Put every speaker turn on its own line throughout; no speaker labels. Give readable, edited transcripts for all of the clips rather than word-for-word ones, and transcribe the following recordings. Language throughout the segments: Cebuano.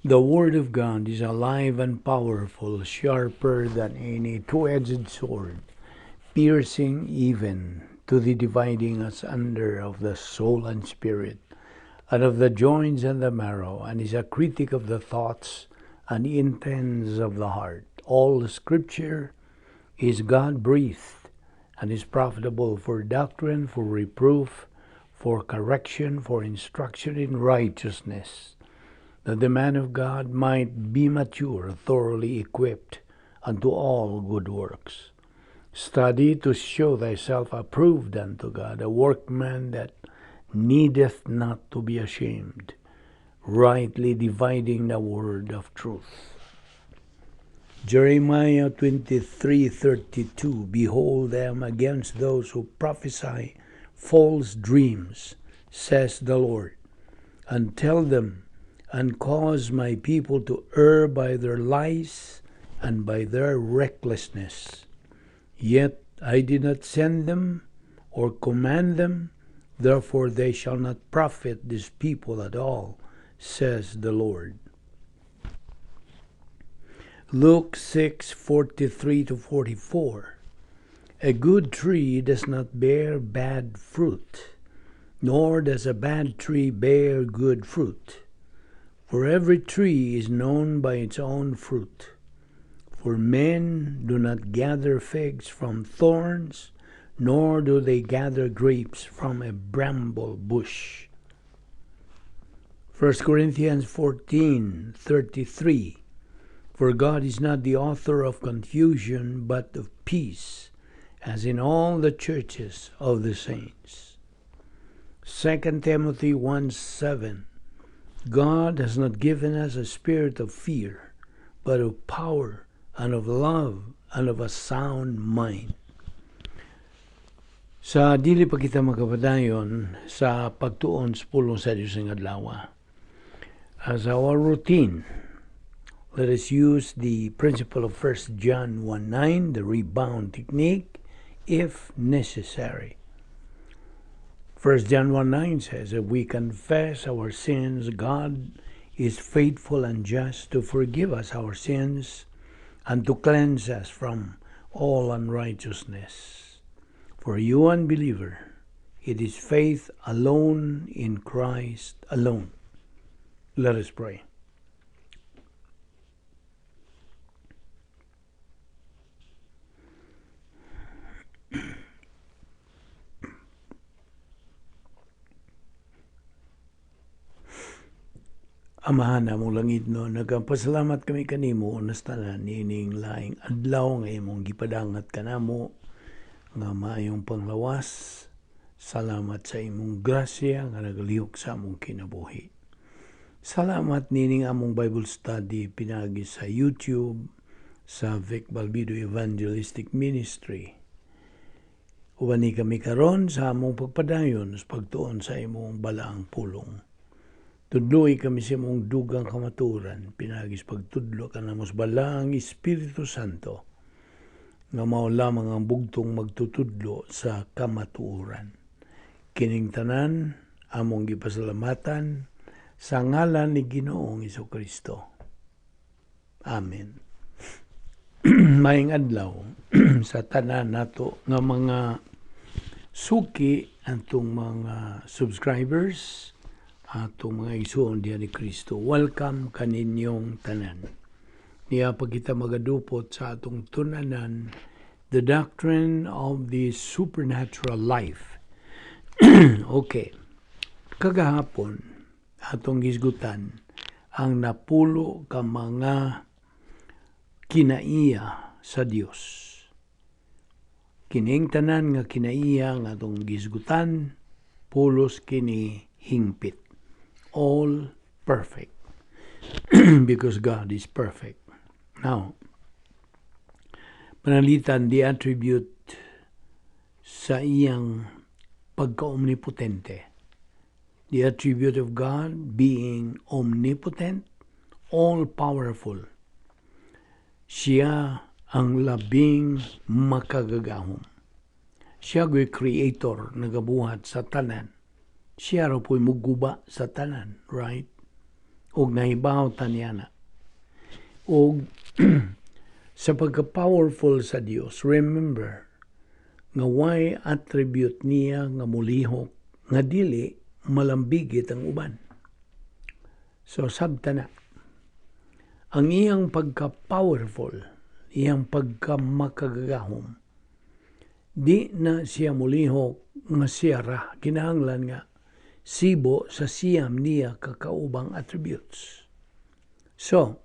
The Word of God is alive and powerful, sharper than any two-edged sword, piercing even to the dividing asunder of the soul and spirit, and of the joints and the marrow, and is a critic of the thoughts and intents of the heart. All Scripture is God-breathed and is profitable for doctrine, for reproof, for correction, for instruction in righteousness, that the man of God might be mature, thoroughly equipped unto all good works. Study to show thyself approved unto God, a workman that needeth not to be ashamed, rightly dividing the word of truth. Jeremiah 23:32. Behold, I am against those who prophesy false dreams, says the Lord, and tell them, and cause my people to err by their lies and by their recklessness. Yet I did not send them or command them, therefore they shall not profit this people at all, says the Lord. Luke 6:43 to 44. A good tree does not bear bad fruit, nor does a bad tree bear good fruit. For every tree is known by its own fruit. For men do not gather figs from thorns, nor do they gather grapes from a bramble bush. 1 Corinthians 14:33. For God is not the author of confusion, but of peace, as in all the churches of the saints. 2 Timothy 1:7. God has not given us a spirit of fear, but of power and of love and of a sound mind. Sa dili pa kita magkapadayon sa pagtuon sa pulong sa Diyos ng adlaw, as our routine, let us use the principle of 1 John 1:9, the rebound technique, if necessary. 1 John 1:9 says, "If we confess our sins, God is faithful and just to forgive us our sins and to cleanse us from all unrighteousness." For you, unbeliever, it is faith alone in Christ alone. Let us pray. Amahan among langitno, nagapasalamat kami kanimo unas tanan niining laing adlaw nga imong gipadangat kanamo nga maayong panglawas. Salamat sa imong grasya nga nagalihok sa among kinabuhi. Salamat nining among Bible study pinagi sa YouTube sa Vic Balbido Evangelistic Ministry. Ubani kami karon sa among pagpadayon sa pagtuon sa imong balaang pulong. Tudloi kami sa imong dugang kamatuoran, pinagi sa pagtudlo kanamo sa balaang Espiritu Santo, nga mao lamang ang bugtong magtutudlo sa kamatuoran. Kining tanan among gipasalamatan sa ngalan ni Ginoong Kristo. Amen. Maayong adlaw sa tanan nato nga mga suki, atong mga subscribers, atong mga igsuon diha ni Kristo. Welcome kaninyong tanan. Niya pa kita magadupot sa atong tunanan, the doctrine of the supernatural life. Okay. Kagahapon, atong gisgutan ang 10 ka mga kinaiya sa Dios. Kining tanan nga kinaiya nga atong gisgutan, pulos kini hingpit. All perfect. Because God is perfect. Now, pananglitan the attribute sa iyang pagka-omnipotente. The attribute of God being omnipotent, all-powerful. Siya ang labing makagagahom. Siya go'y creator, nagabuhat sa tanan. Siya ra po'y muguba sa tanan, right? Ug nahibaw ta niya na. Ug sa pagka-powerful sa Dios, remember nga way attribute niya nga mulihok nga dili malambigit ang uban. So sabta na. Ang iyang pagka-powerful, iyang pagka-makagagahom, di na siya mulihok nga siya ra, kinahanglan nga sibo sa siyam niya kakaubang attributes. So,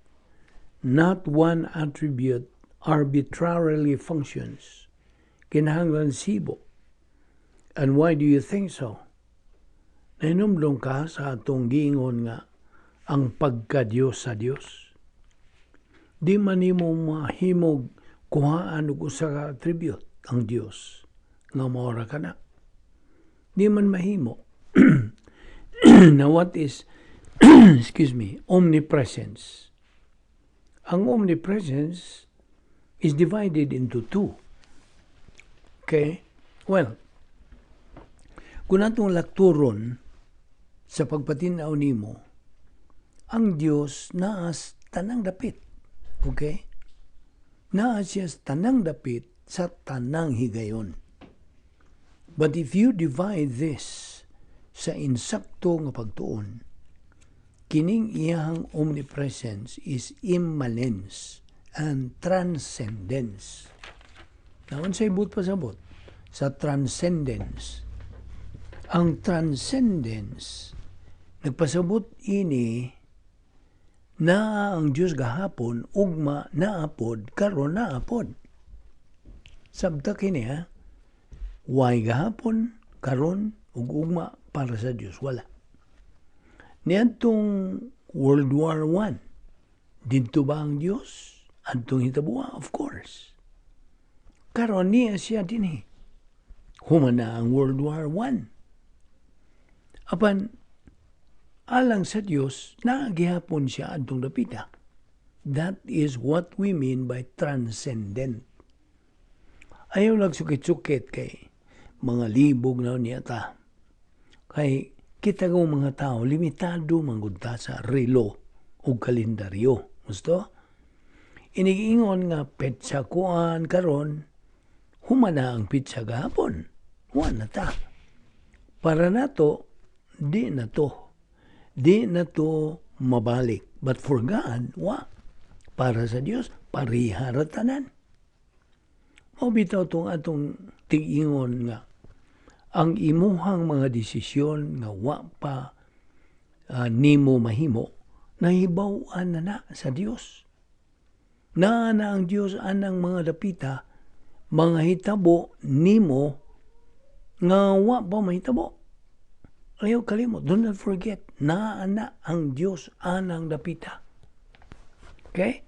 not one attribute arbitrarily functions. Kinahanglan sibo. And why do you think so? Nahinumdum ka sa atong giingon nga ang pagka-Diyos sa Diyos. Di man nimo mahimog kuhaan og usa ka attribute ang Dios nga maora ka na. Di man mahimo. Now, what is, excuse me, omnipresence? Ang omnipresence is divided into two. Okay? Well, kung atong lakturon sa pagpatinaw nimo, ang Dios naa sa tanang dapit. Okay? Naa siya sa tanang dapit sa tanang higayon. But if you divide this sa insakto nga pagtuon, kining iyang omnipresence is immanence and transcendence. Now, unsay buot pasabot sa transcendence? Ang transcendence, nagpasabot ini na ang Diyos gahapon, ugma naapod, karon naapod. Sabta kini, ha? Why gahapon, karon, ug ugma para sa Diyos? Wala. Niadtong World War I, didto ba ang Diyos? Adtong hitabuha? Of course. Karon niya siya dinhi. Human na ang World War I. Apan, alang sa Dios, naagihapon siya adtong dapita. That is what we mean by transcendent. Ayaw nagsukit-sukit kay mga libog na niya ta. Kay kita kong mga tao, limitado manggod ta sa relo o kalendaryo. Gusto? Inigingon nga petsa kuan karon, humana ang petsa gahapon. Huwan na ta. Para nato, di na to. Di na to mabalik. But for God, wa. Para sa Dios, pareha ra tanan. Mao bitaw tong atong tigingon nga ang imuhang mga desisyon nga wa pa nimo mahimo, nahibaw-an na na sa Dios. Naa na ang Dios anang mga dapita, mga hitabo nimo nga wa pa mahitabo. Ayaw kalimot, do not forget, naa na ang Dios anang dapita. Okay?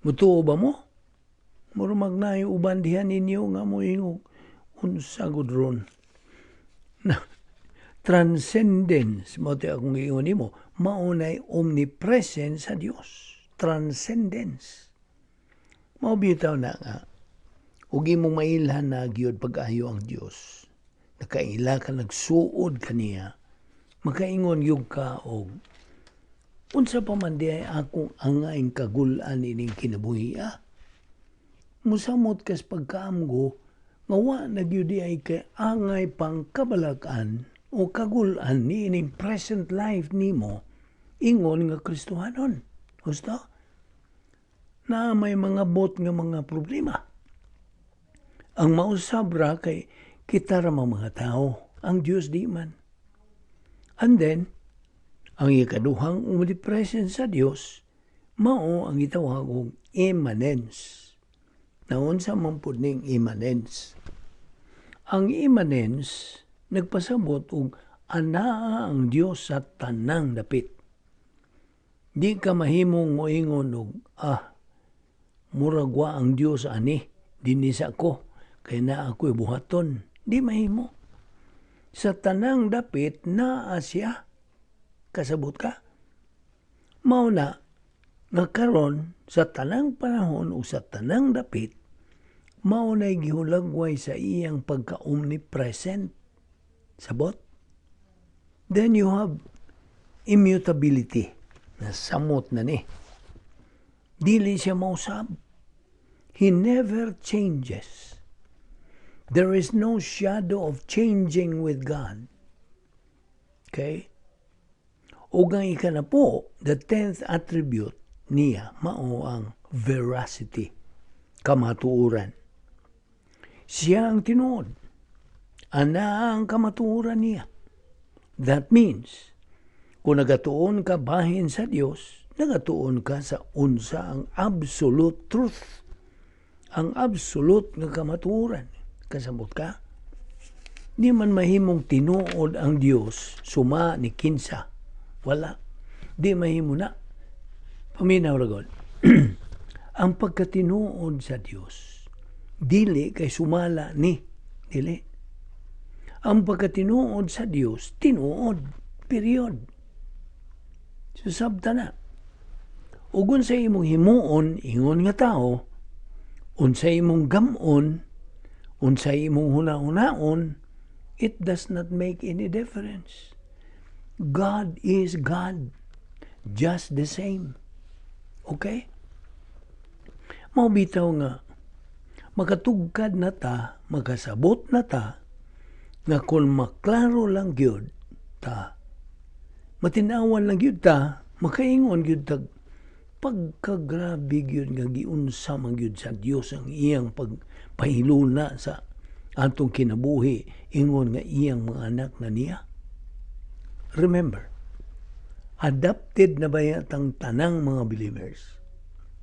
Mutuo ba mo? Mura magnayo uban diha ninyo nga moingog unsa gud ron. Na transcendence mao ti akong giingon nimo, maunay omnipresence sa Dios. Transcendence. Mao bitaw na nga ug imong mailhan na gyud pag-ayo ang Dios. Nakaila ka, nagsuod kaniya, makaingon gyud ka og unsa pa man diay akong angaing kagul-an ining kinabuhi, ah. Musamot kas pagkaamgo nga wa na gyud ay kay angay pang kabalakan o kagul-an niining present life nimo ingon nga Kristohanon. Gusto? Na may mga bot nga mga problema. Ang mausab ra kay kita ra mga tao, ang Dios di man. And then, ang ikaduhang omnipresence sa Dios, mao ang gitawag og immanence. Naunsa man pud ning immanence? Ang immanence nagpasabot og anaa ang Dios sa tanang dapit. Di ka mahimong moingon og murag wa ang Dios ani dinhi sa ako kay naa ako'y buhaton. Di mahimo. Sa tanang dapit naa siya. Kasabot ka? Mao na nga karon sa tanang panahon o sa tanang dapit, mao na'y gihulagway sa iyang pagka-omnipresent. Sabot? Then you have immutability. Nasamot na ni. Dili siya mausab. He never changes. There is no shadow of changing with God. Okay? Ug ang ikanapo, the 10th attribute niya, mao ang veracity, kamatuoran. Siya ang tinuod. Ana ang kamatuoran niya. That means, kung nagatuon ka bahin sa Dios, nagatuon ka sa unsa ang absolute truth. Ang absolute nga kamatuoran. Kasabot ka? Di man mahimong tinuod ang Dios suma ni kinsa. Wala. Di mahimo na. Paminaw ra gud. Ang pagkatinuod sa Dios dili kay sumala ni, dili. Ang pagkatinuod sa Dios, tinuod. Period. So sabta na. Ug unsa imong himuon ingon nga tao, unsa imong gamon, unsa imong huna-hunaon, it does not make any difference. God is God. Just the same. Okay? Mao bitaw nga makatugkad na ta, makasabot na ta, nga kung maklaro lang gyud ta, matinawan lang gyud ta, makaingon gyud tag pagkagrabe gyud nga giunsa man gyud sa Dios ang iyang pagpahiluna sa atong kinabuhi ingon nga iyang mga anak na niya. Remember, adopted na ba ang tanang mga believers?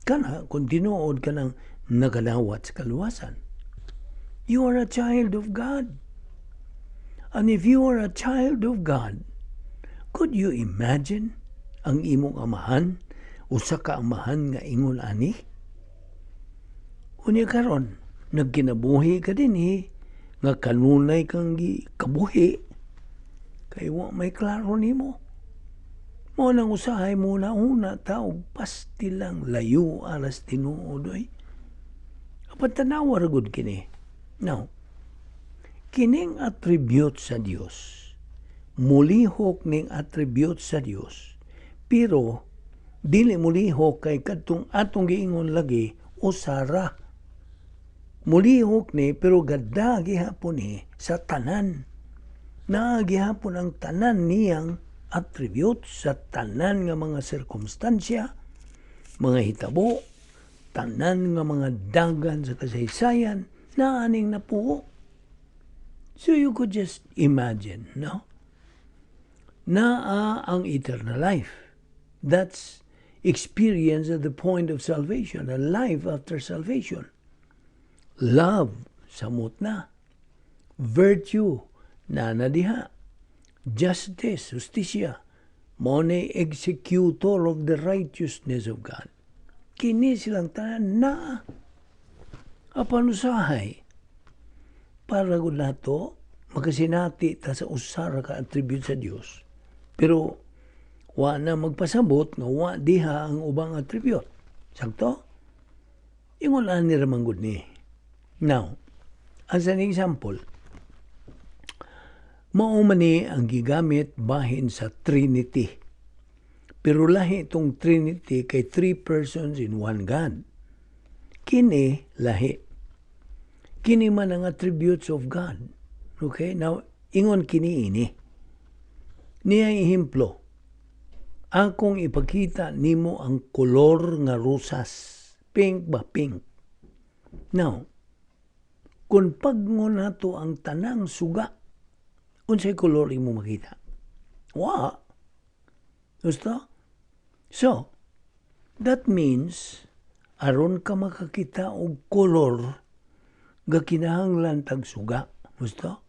Kana, kung tinuod ka ng nakadawat sa kaluwasan. You are a child of God. And if you are a child of God, could you imagine ang imong amahan, usa ka amahan nga ingon ani? Unya karon, nagkinabuhi ka dinhi, nga kanunay kang kabuhi, kay wa may klaro nimo. Mao nang usahay mo na una ta og pasti lang layo aras tinuod oy. Apan tanawa ra gud kini. Now, kining attribute sa Dios, mulihok ning attribute sa Dios, pero dili mulihok kay kadtong atong giingon lagi usara. Mulihok ni pero gada gihapon ni sa tanan. Naa gihapon ang tanan niyang attribute sa tanan nga mga sirkumstansya, mga hitabo, tanan nga mga dagan sa kasaysayan na aning napuo. So you could just imagine, no? Naa ang eternal life. That's experience at the point of salvation, a life after salvation. Love, samot na. Virtue, naa na diha. Justice, justisya, mao ni executor of the righteousness of God. Kini silang tanan na. Apan usahay, para gud nato makasinati ta sa usa ra ka attribute sa Dios. Pero wa na magpasabot nga wa diha ang ubang attribute. Sakto? Ingon ani ra man gud ni. Now, as an example, mao man ni ang gigamit bahin sa Trinity. Pero lahi itong Trinity kay three persons in one God. Kini lahi. Kini man ang attributes of God. Okay? Now, ingon kini ini. Niya ehemplo. Akong ipakita nimo ang kolor nga rosas. Pink ba? Pink. Now, kung pag-on nato ang tanang suga, unsay kolor imo makita? Wa. Gusto? So, that means, aron ka makakita og kolor, ga kinahanglan tag suga. Gusto?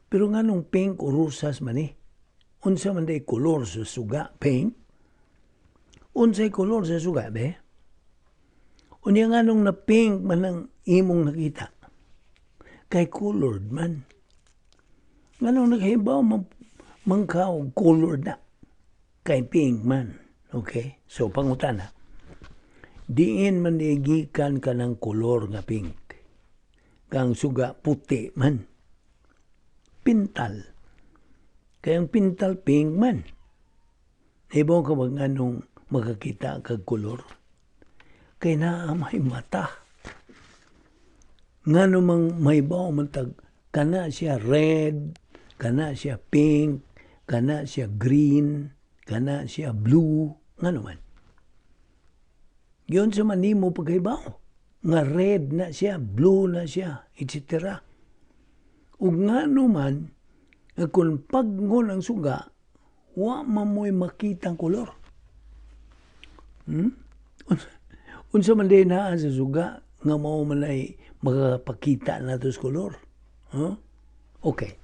Pero nganong pink o rosas man eh? Unsa man day kolor sa suga? Pink? Unsay kolor sa suga, be? Unya nganong na pink man ang imong nakita? Kay colored man. Nganong naghibaw man, man ka og colored na? Kay pink man. Okay? So, pangutana. Diin man di gikan ka ng kolor nga pink? Kang suga puti man. Pintal. Kaya ang pintal pink man. Nahibaw ka ba nganong makakita kag kolor? Kay naa may mata. Ngano mang mahibaw man tag kana siya red, kana siya pink, kana siya green, kana siya blue, ngano man? Giunsa man nimo pagkahibaw nga red na siya, blue na siya, etc. Ug ngano man nga kung pag-on ang suga, wa man mo'y makitang kolor? Unsa man diay naa sa suga nga mao man ay makapakita nato sa kolor? Huh? Okay.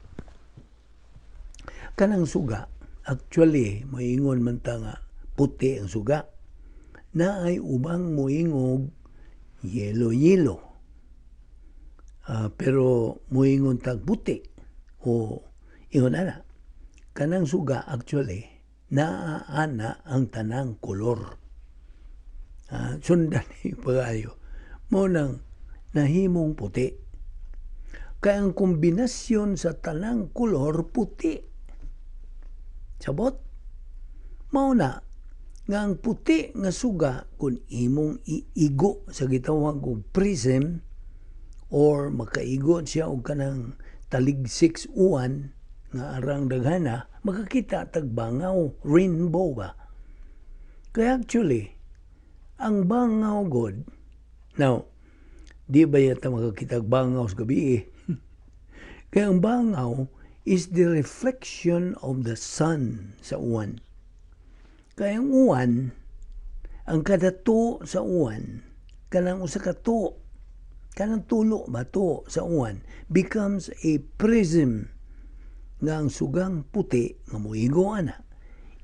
Kanang suga, actually, moingon man ta nga puti ang suga. Naay ubang moingog yellow-yellow. Pero moingon tag puti o ingon ana. Kanang suga, actually, naa ana ang tanang kolor. Sundan ni pagayo. Mao nang nahimong puti. Kay ang kombinasyon sa tanang kolor, puti. Sabot? Mao na nga ang puti nga suga, kung imong iigo sa gitawag og prism or makaigo siya og kanang taligsik uwan nga arang daghana, makakita tag bangaw, rainbow ba? Kaya actually, ang bangaw god, now, di ba yata makakita og bangaw sa gabi eh? Kaya ang bangaw is the reflection of the sun sa uwan. Kaya ang uwan, ang kada tuo sa uwan, kanang usa ka tuo, kanang tulo ba tuo sa uwan, becomes a prism nga ang sugang puti nga moigo ana,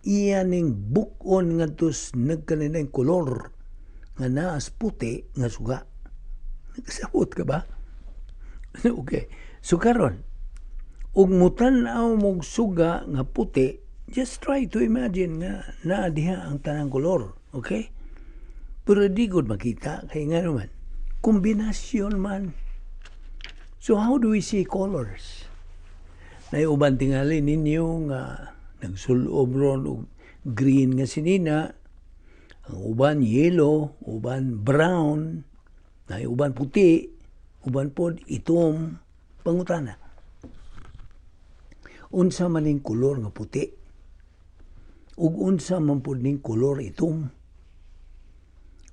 iya ning buk-on ngadto nagkalain kolor nga naas puti nga suga. Nakasabot ka ba? Okay. So karon, ug mutan-aw mog suga nga puti, just try to imagine nga naa diha ang tanang kolor. Okay? Pero di gud makita kay nga naman, kombinasyon man. So how do we see colors? Nay uban tingali ninyo nga nagsulob ron og green nga sinina, ang uban yellow, uban brown, nay uban puti, uban pod itom. Pangutana. Unsa man ning kolor nga puti? Ug unsa man pud ning kolor itom?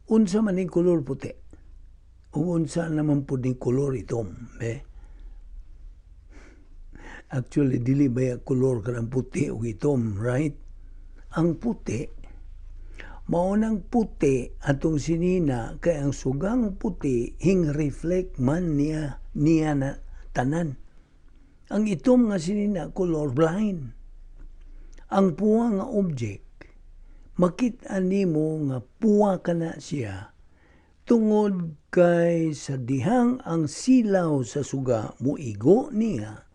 Unsa man ning kolor puti? Ug unsa naman pud ning kolor itom? Be? Actually, dili ba kolor kanang puti ug itom, right? Ang puti, mao nang puti atong sinina kay ang sugang puti hing reflect man niya niya na tanan. Ang itom nga sinina, color blind. Ang puwa nga object, makita nimo nga puwa kana siya tungod kay sa dihang ang silaw sa suga muigo niya,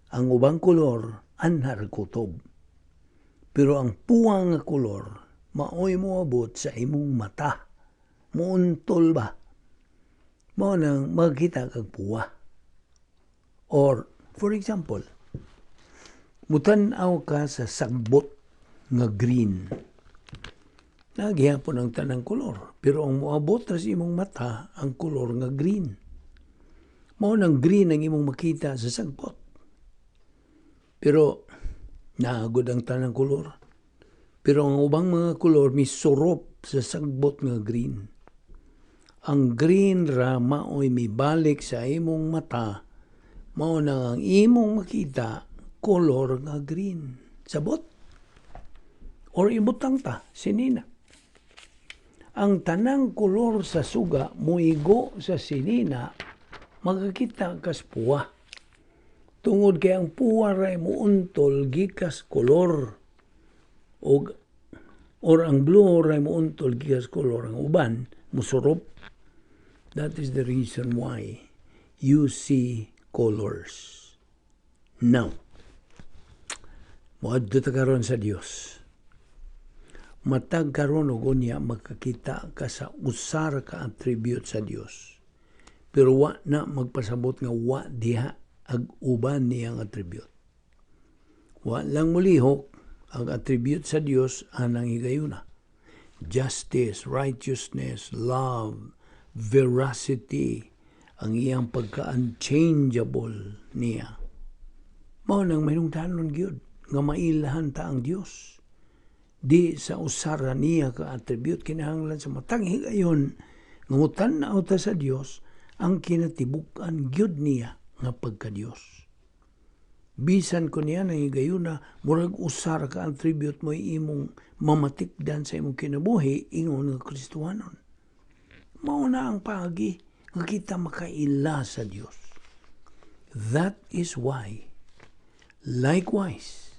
ang ubang kolor anhar kutob. Pero ang puwa nga kolor maoy moabot sa imong mata. Muuntol ba? Mao nang makita kag puwa. Or, for example, mutan-aw ka sa sagbot nga green. Naa gihapon ang tanang kolor. Pero ang moabot ra sa imong mata ang kolor nga green. Mao nang green ang imong makita sa sagbot. Pero naa gud ang tanang kolor. Pero ang ubang mga kolor misurop sa sagbot nga green. Ang green ra maoy mibalik sa imong mata, mao nang ang imong makita kolor nga green. Sabot? Or ibutang ta sinina. Ang tanang kolor sa suga muigo sa sinina, makakita kas puwa. Tungod kay ang puwa ray muuntol gikas kolor og or ang blue ray muuntol gikas kolor, ang uban musurop. That is the reason why you see colors. Now, moadto ta karon sa Dios. Matag karon ug unya, makakita ka sa usa ra ka attribute sa Dios. Pero wa na magpasabot nga wa diha ag uban niyang attribute. Wa lang mulihok Ang attribute sa Dios anang higayuna. Justice, righteousness, love, veracity, ang iyang pagka-unchangeable niya. Mao nang mahinungdanon gyud nga mailahan ta ang Dios. Di sa usara niya ka attribute, kinahanglan sa matag higayon nga mutan-aw ta sa Dios ang kinatibuk-an gyud niya nga pagka-Dios. Bisan ko niya nang higayuna, murag usara ka attribute mo imong mamatikdan sa imong kinabuhi ingon nga Kristohanon. Mao na ang paagi nga kita makaila sa Dios. That is why, likewise,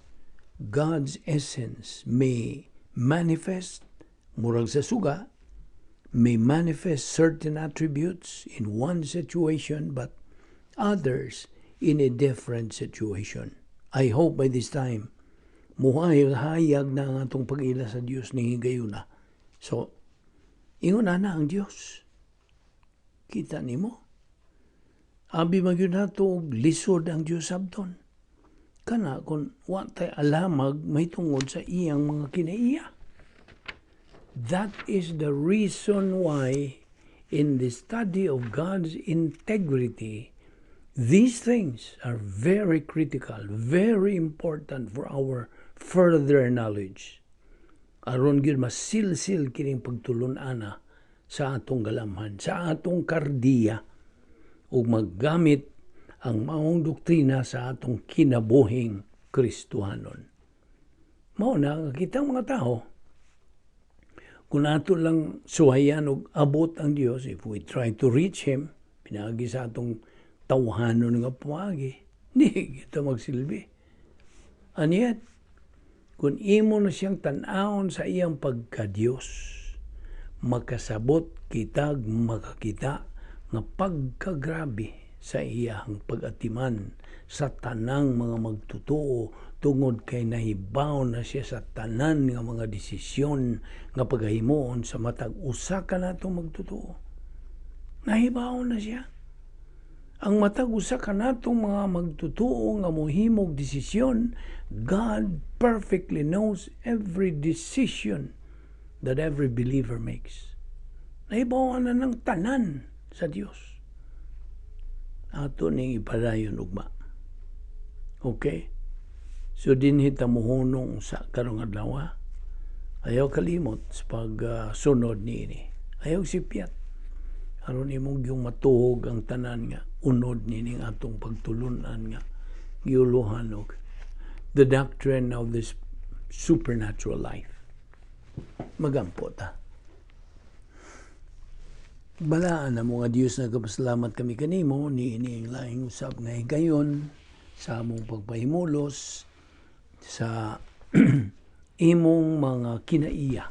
God's essence may manifest, murag sa suga, may manifest certain attributes in one situation but others in a different situation. I hope by this time, muhayag na ang atong pag-ila sa Dios ni higayuna. So, ingon na na ang Dios. Kita nimo? Abi magyud nato og lisod ang Dios sabton. Kana kung wa tay alamag may tungod sa iyang mga kinaiya. That is the reason why in the study of God's integrity, these things are very critical, very important for our further knowledge. Aron gyud masilsil kining pagtulon-ana sa atong galamhan, sa atong kardiya, ug maggamit ang maong doktrina sa atong kinabuhing Kristohanon. Mao na nga kitang mga tao, kung ato lang suwayan og abot ang Dios, if we try to reach Him, pinaagi sa atong tawhanon nga pamaagi, di kita magsilbi. And yet, kung imo na siyang tan-awon sa iyang pagka-Dios, makasabot kitag makakita nga pagkagrabe sa iyang pag-atiman sa tanang mga magtotoo tungod kay nahibaw na siya sa tanan nga mga desisyon nga paghimuon sa matag usa ka natong magtotoo. Nahibaw na siya. Ang matag usa ka natong mga magtotoo nga mohimog desisyon, God perfectly knows every decision that every believer makes. Nahibaw na ng tanan sa Dios. Ato ning ipadayon ugma. Okay? So dinhi ta mohunong sa karong adlaw. Ayaw kalimot sa pagsunod niini. Ayaw sipyat. Aron imong yung matuhog ang tanan nga unod nining atong pagtulunan nga giuluhan og the doctrine of this supernatural life. Magampo ta. Balaan na mga Diyos, nagpasalamat kami kanimo ni ini ang laing usab nga higayon sa among pagpahimulos sa imong mga kinaiya.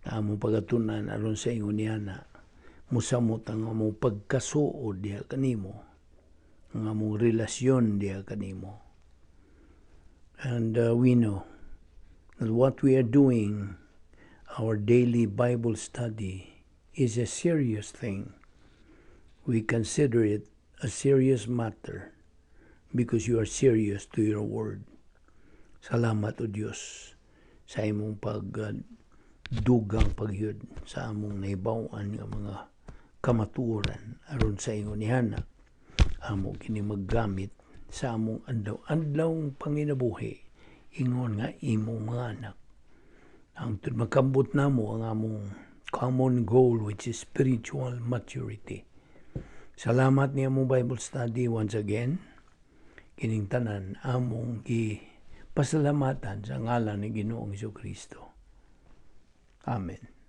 Among pagatunan aron sa ingon niya na musamot ang among pagkasuod diha kanimo, ang among relasyon diha kanimo. And we know that what we are doing, our daily Bible study, is a serious thing. We consider it a serious matter because you are serious to your word. Salamat, O Diyos, sa imong pagdugang pagyud sa among nahibaw-an nga mga kamatuoran aron sa ingon nihana amo kini maggamit sa among adlaw-adlaw panginabuhi ingon nga imong mga anak. Ang makambot namo ang among common goal, which is spiritual maturity. Salamat niya among Bible study once again. Kining tanan among gi pasalamatan sa ngalan ni Ginoong Kristo. Amen.